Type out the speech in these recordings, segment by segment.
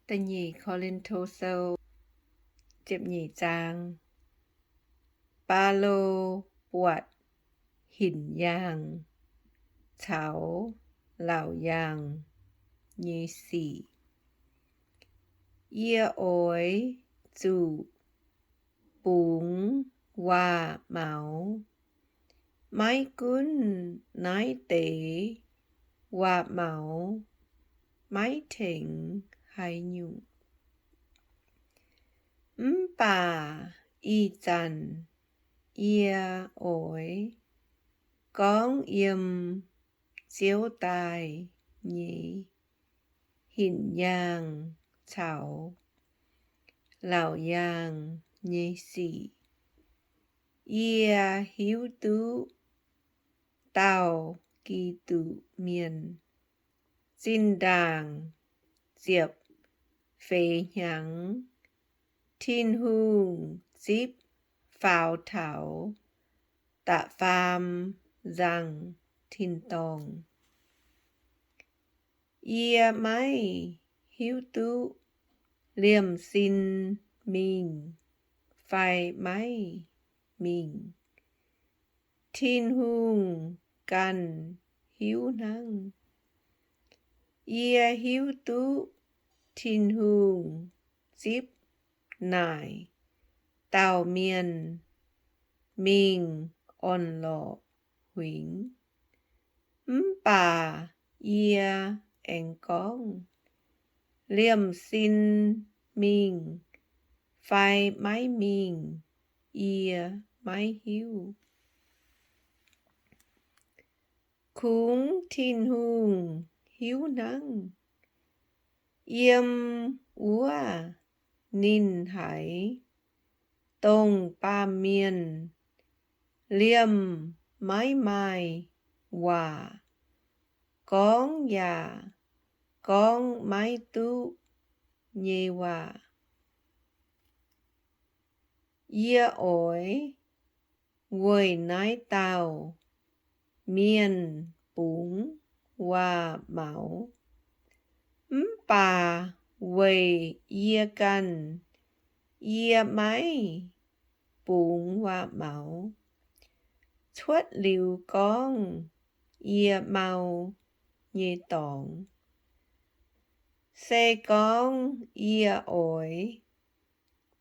Da'nyeic Ko^lin^to Sou, ziepc nyeic zaang. Baulo buatc hinc yaangh caux laauc yaangh nyei sic. Yie oix zuqc bungx waac-maux. Maiv gunv naaiv deix waac-maux maiv tengx haaix nyungc, mv baac ih zanc yie oix gorngv yiem Ziouv daaih nyei hinc yaangh caux laauc yaangh nyei sic. Yie hiuv duqv dauh Giduc Mienh zinh ndaangc ziepc feix hnyangx, Tin-Hungh zipv faaux taux da'faam nzangc tin-dorngh. Yie maiv hiuv duqv liemh sin mingh fai maiv mingh. Tin-Hungh ganh hiuv hnangv. Yie hiuv duqv Tin-Hungh zipv naaic dauh mienh mingh orn-lorqc huingx. Mv baac yie aengx gorngv, liemh sin mingh fai maiv mingh, yie maiv hiuv. Kungx Tin-Hungh hiuv hnangv. Yiem wuov ninh haiz dongh baamh mienh liemh maiv maaih waac, gorngv yaac gorngv maiv duqv nyei waac. Yie oix weic naaiv dauh mienh bungx waac-maux, mv baac weic yie ganh, yie maiv bungx waac-maux. Cuotv liuz gorngv yie mau nyei dorngx. Se gorngv yie oix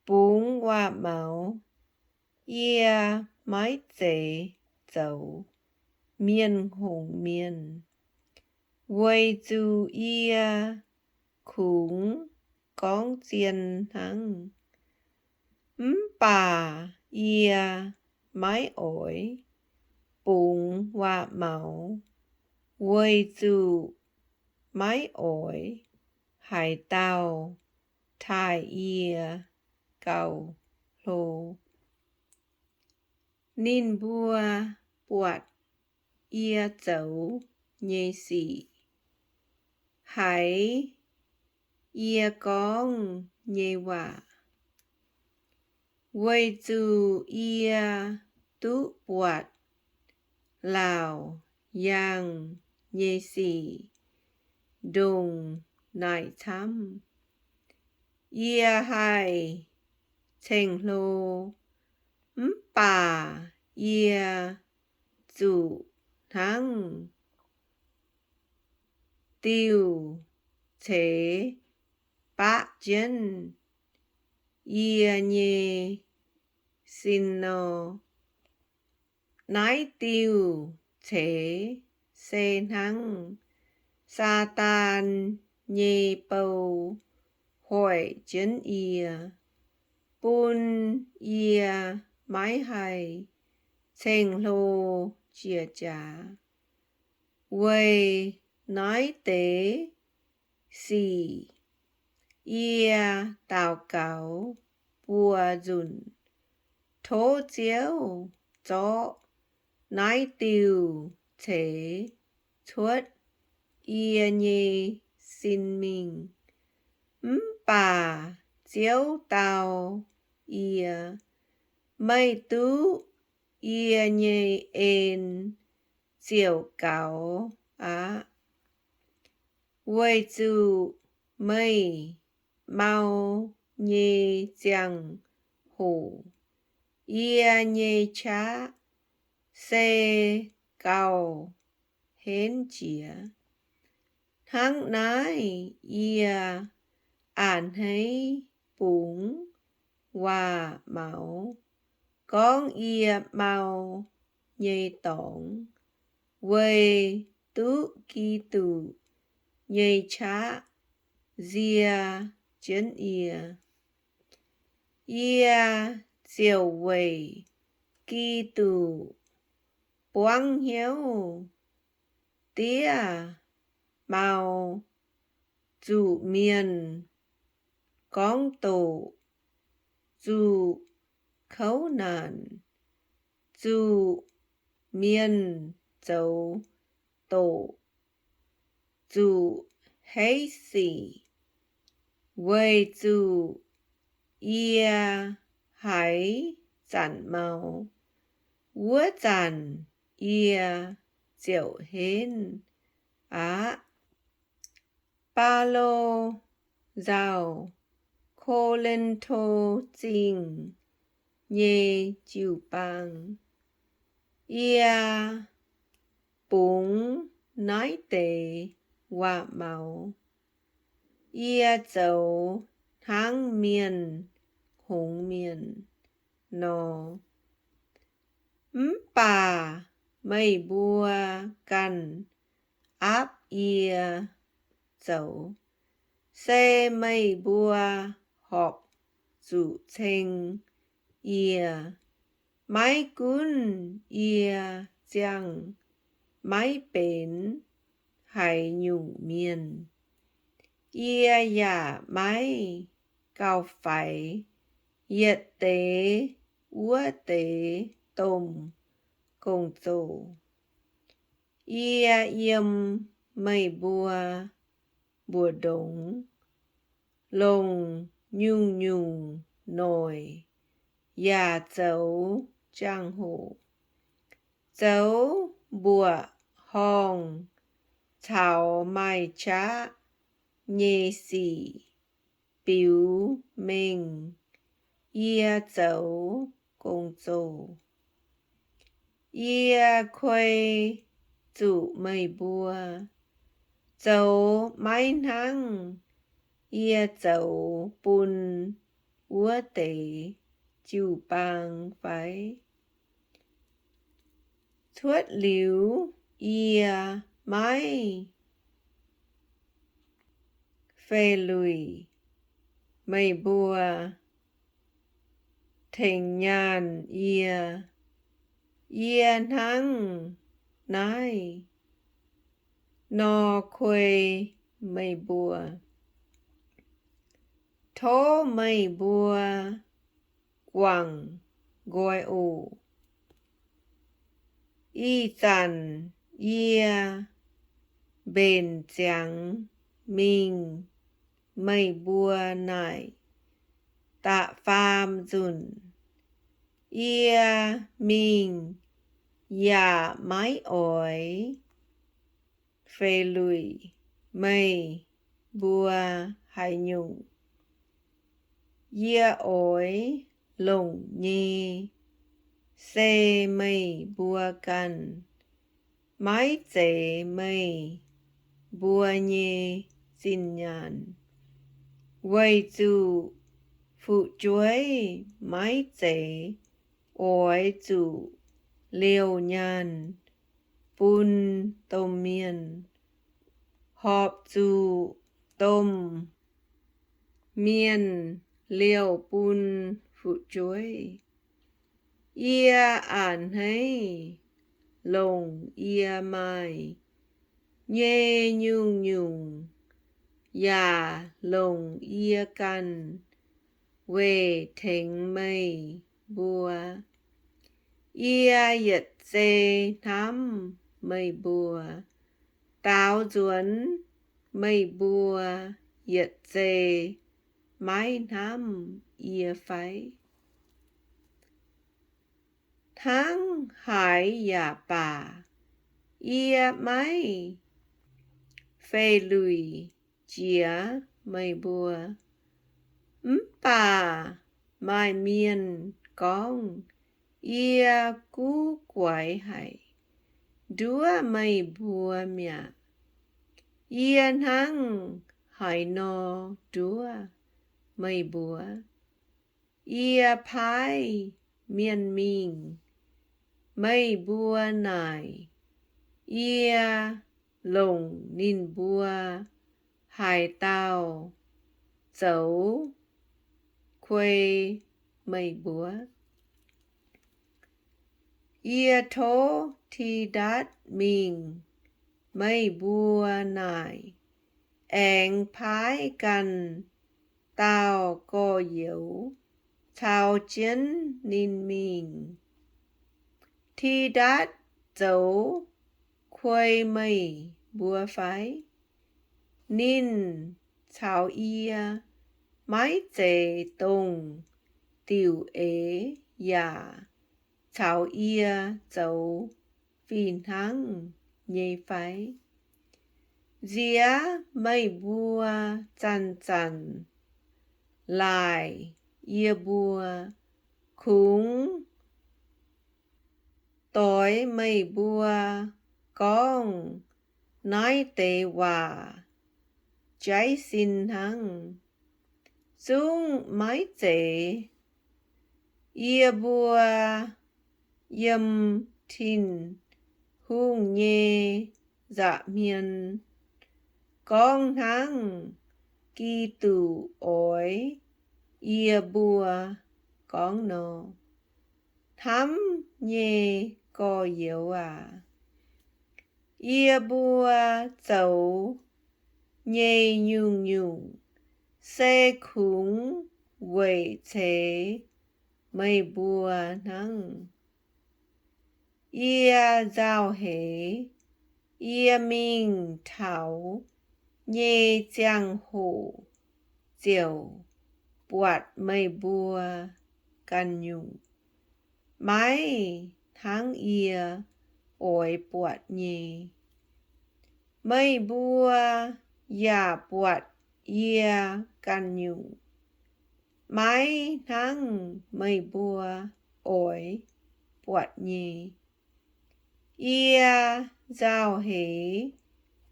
bungx waac-maux, yie maiv zeiz zoux mienh hngongx mienh, weic zuqc yie kungx gorngv zien hnangv. Mv baac yie maiv oix bungx waac-maux, weic zuqc maiv oix haaix dauh taaih yie gauh hlo. Ninh mbuo buatc yie zoux nyei sic, haiz yie gorngv nyei waac, weic zuqc yie duqv buatc laauc yaangh nyei sic ndongc naaic camv. Yie haih ceng-hlo, mv baac yie zuqc hnangv diuh ceix baqv jienv yie nyei sin nor. Naaiv diuh ceix se hnangv Saadaan nyei bou hoic jienv yie, bun yie maiv haih ceng-hlo jiex jaax. Weic naaiv deix sic yie daux gaux buo nzunc, tov Ziouv zorqv naaiv diuh ceix cuotv yie nyei sin mingh. Mv baac Ziouv dau yie, Meih duqv yie nyei en ziouc gaux aqv, weic zuqc meih mau nyei ziangh hoc, yie nyei qaqv se gauh henv jiex. Hnangv naaiv yie a'hneiv bungx waac-maux gorngv yie mau nyei dorngx weic duqv Giduc nyei qaqv nzie jienv yie. Yie ziouc weic Giduc buangv hnyouv diev mau, zuqc mienh gorngv doqc, zuqc kouv naanc, zuqc mienh zoux doqc, zuqc heiv sic, weic zuqc yie haaix zanc mau, wuov zanc yie ziouc henv aqv. Baulo nzauh Ko^lin^to Zingh nyei jiu-baang. Yie bungx naaiv deix waac-maux, yie zoux hnangv mienh hngongx mienh nor. Mv baac meih mbuo ganh aapv yie zoux, se meih mbuo horpc zuqc ceng yie. Maiv gunv yie ziangh maiv benx haaix nyungc mienh, yie yaac maiv gauh faix yietc deix wuov deix domh gong-zoh. Yie yiem meih mbuo mbu'ndongx longc nyungc-nyungc noic yaac zoux jangx-hoc, zoux mbuoqc horngh caux maaih qaqv nyei sic biux mengh yie zoux gong-zoh. Yie kuei zuqc meih mbuo zoux maiv hnangv yie zoux bun wuov deix jiu-baang fai? Cuotv liuz yie maiv fei luic meih mbuo tengx nyaanh yie. Yie hnangv naaiv nor kuei meih mbuo. Tov meih mbuo guangc nqoi oc. Ih zanc yie mbenc ziangx mingh meih mbuo naaic da'faam nzunc. Yie mingh yaac maiv oix fei luic meih mbuo haaix nyungc. Yie oix longc nyei se meih mbuo ganh, maiv zeiz meih mbuo nyei zinh nyaanh, weic zuqc fu'jueiv maiv zeiz oix zuqc liouh nyaanh bun domh mienh, horpc zuqc domh mienh liouh bun fu'jueiv. Yie a'hneiv longc yie maaih nyei nyungc-nyungc yaac longc yie ganh weic tengx meih mbuo. Yie yietc zei hnamv meih mbuo, daaux nzuonx meih mbuo yietc zei maiv hnamv yie fai? Hnangv haaix yaac baac, yie maiv fei luic jiex meih mbuo. Mv baac maaih mienh gorngv, Yie guv guaix haic nduov meih mbuo mi'aqv. Yie hnangv haaix nor nduov meih mbuo? Yie paaiv mienh mingh meih mbuo naaic, yie longc ninh mbuo haaix dauh zoux kuei meih mbuo? Yie tov Tidatv mingh meih mbuo naaic, aengx paaiv ganh dauh gorx-youz caux jienv ninh mingh. Tidatv zoux kuei meih mbuo fai? Ninh caux yie maiv zeiz dongh diuc eix yaac caux yie zoux fih hnangv nyei fai? Nziex meih mbuo zanc-zanc laaic yie mbuo, kungx doix meih mbuo gorngv naaiv deix waac jaiv sin hnangv. Zungv maiv zeiz. Yie mbuo yiem Tin-Hungh nyei nza'hmien gorngv hnangv Giduc oix yie mbuo gorngv nor. Hnamv nyei gorx-youz aac, yie mbuo zoux nyei nyungc-nyungc se kungx weic ceix meih mbuo hnangv. Yie nzauh heix yie mingh taux nyei ziangh hoc ziouc buatc meih mbuo ganh nyungc, maiv hnangv yie oix buatc nyei. Meih mbuo yaac buatc yie ganh nyungc, maiv hnangv meih mbuo oix buatc nyei. Yie nzauh heix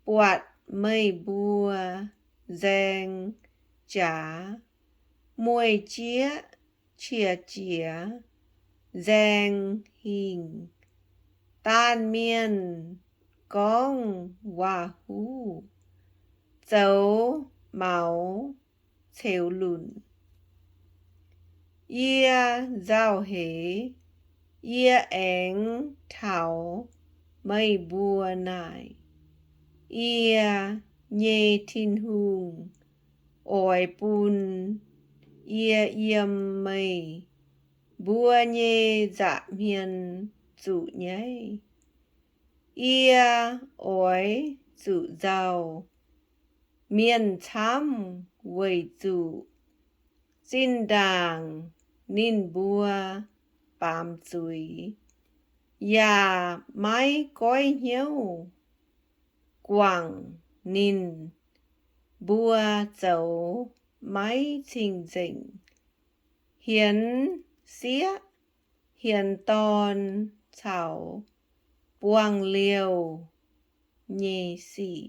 buatc meih mbuo nzaeng jaax, mueic jieqv qiex jiez, nzaeng hingh, daanh mienh gorngv waac-huv, zoux maux ceux lunc. Yie nzauh heix yie aengx taux meih mbuo naaic, yie nyei Tin-Hungh oix bun yie yiem meih mbuo nyei nza'hmien zuqc nyaiv. Yie oix zuqc nzauh mienh camv weic zuqc zinh ndaangc ninh mbuo baamz zuiz yaac maiv goiv hnyouv guangc ninh mbuo zoux maiv cing-nzengc, hienx sieqv hienx dorn caux buangh liouh nyei sic.